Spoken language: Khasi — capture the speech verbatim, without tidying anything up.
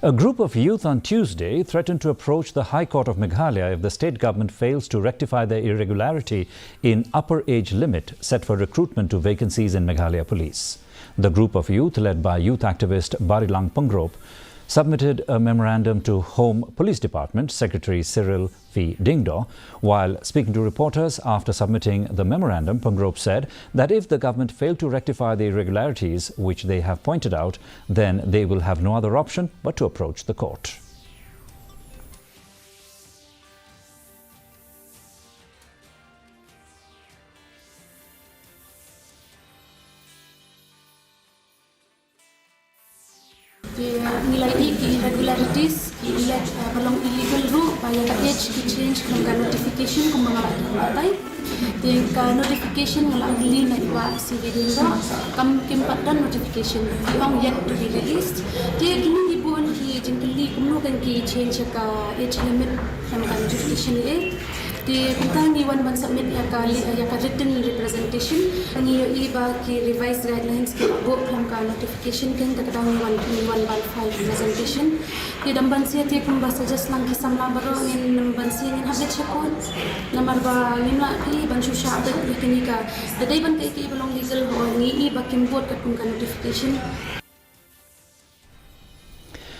A group of youth on Tuesday threatened to approach the High Court of Meghalaya if the state government fails to rectify the irregularity in upper age limit set for recruitment to vacancies in Meghalaya Police. The group of youth, led by youth activist Barilang Pyngrope, submitted a memorandum to Home Police Department Secretary Cyril P Diengdoh. While speaking to reporters after submitting the memorandum, Pyngrope said that if the government failed to rectify the irregularities which they have pointed out, then they will have no other option but to approach the court. Ngi la ïohi ki irregularities, ki illegal, ba long illegal ruh, ba ïa ka age ki change khlem ka notification kumba nga la ong mynta. Te ka notification nga la ong lei na i Bah C V Diengdoh, kam, kim pat don notification. Ki ong yet to be released. Te kine ki bun ki jingkylli kumno kan ki change ka age limit khlem ka notification eh. Te kumta ngi wan ban submit ïa ka, ïa ka written representation. Ngi ïohi ba ki revised guidelines ki la buh khlem ka notification, kane ka daw ngi wan, ngi wan ban file representation. Te dang ban sha te kumba suggest lang ki samla baroh, ngin dang ban sha ngin hap leit sha court. Namar ba ngim lah ban shu shah beit ïa kane ka. Te dei ban kaei kaei ba long legal ho, ngi ïohi ba kim bud katkum ka notification.